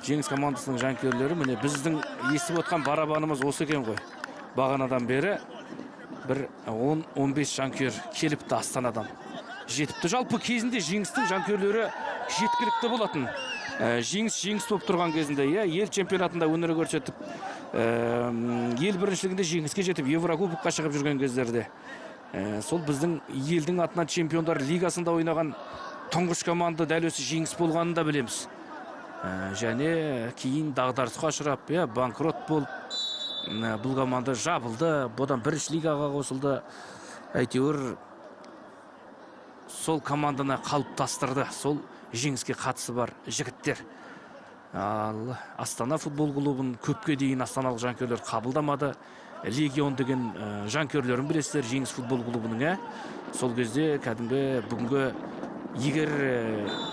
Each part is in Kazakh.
Жеңіс командасының жанкүйерлері. Міне, біздің естіп отқан барабанымыз осы екен ғой. Бағанадан бері бір 10-15 жанкүйер келіпті, Астанадан жетіпті. Жалпы кезінде Жеңістің жанкүйерлері жеткілікті болатын. Жеңіс жеңіс болып тұрған кезінде, иә, ел чемпионатында өнер көрсетіп, ел біріншілігінде жеңіске жетіп, еврокубокқа шығып жүрген кездерде, сол біздің елдің атынан Чемпиондар лигасында ойнаған тұңғыш команда дәл осы Жеңіс болғанын да білеміз. Және кейін дағдарысқа ұшырап, иә, банкрот болып, бұл команда жабылды, бұдан бірінші лигаға қосылды. Әйтеуір сол команданы қалыптастырды сол Жеңіске қатысы бар жігіттер. Ал Астана футбол клубын көпке дейін астаналық жанкүйерлер қабылдамады. Легион деген жанкүйерлерін білесіздер Жеңіс футбол клубының, иә. Сол кезде кәдімгі бүгінгі, егер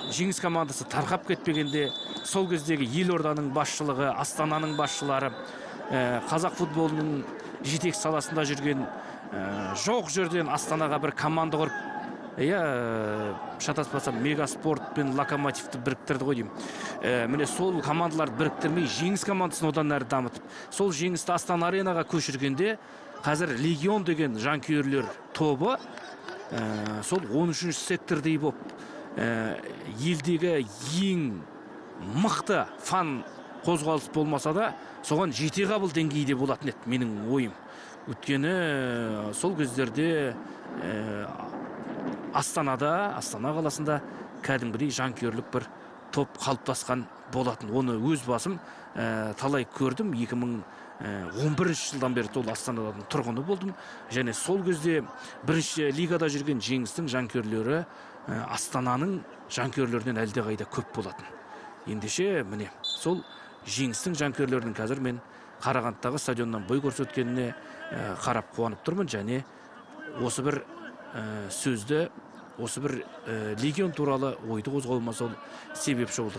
Жеңіс командасы тарқап кетпегенде, сол кездегі елорданың басшылығы, Астананың басшылары, қазақ футболының жетекші саласында жүрген, жоқ жерден Астанаға бір команда құрып, иә, шатаспасам, Мегаспорт пен Локомотивті біріктірді ғой деймін. Міне, сол командаларды біріктірмей, Жеңіс командасын одан әрі дамытып, сол Жеңісті Астана Аренаға көшіргенде, қазір Легион деген жанкүйерлер тобы сол 13 сектордей болып, елдегі ең мықты фан қозғалыс болмаса да, соған жете қабыл деңгейде болатын еді, менің ойым. Өйткені сол кездерде Астанада, Астана қаласында кәдімгідей жанкүйерлік бір топ қалыптасқан болатын. Оны өз басым талай көрдім. 2011 жылдан бері сол Астананың тұрғыны болдым және сол кезде бірінші лигада жүрген Жеңістің жанкүйерлері Астананың жанкүйерлерінен әлдеқайда көп болатын. Ендеше, міне, сол Жеңістің жанкүйерлерінің қазір мен Қарағандыдағы стадионнан бой көрсеткеніне қарап қуанып тұрмын және осы бір сөзді, осы бір легион туралы ойды қозғауыма сол себепші болды.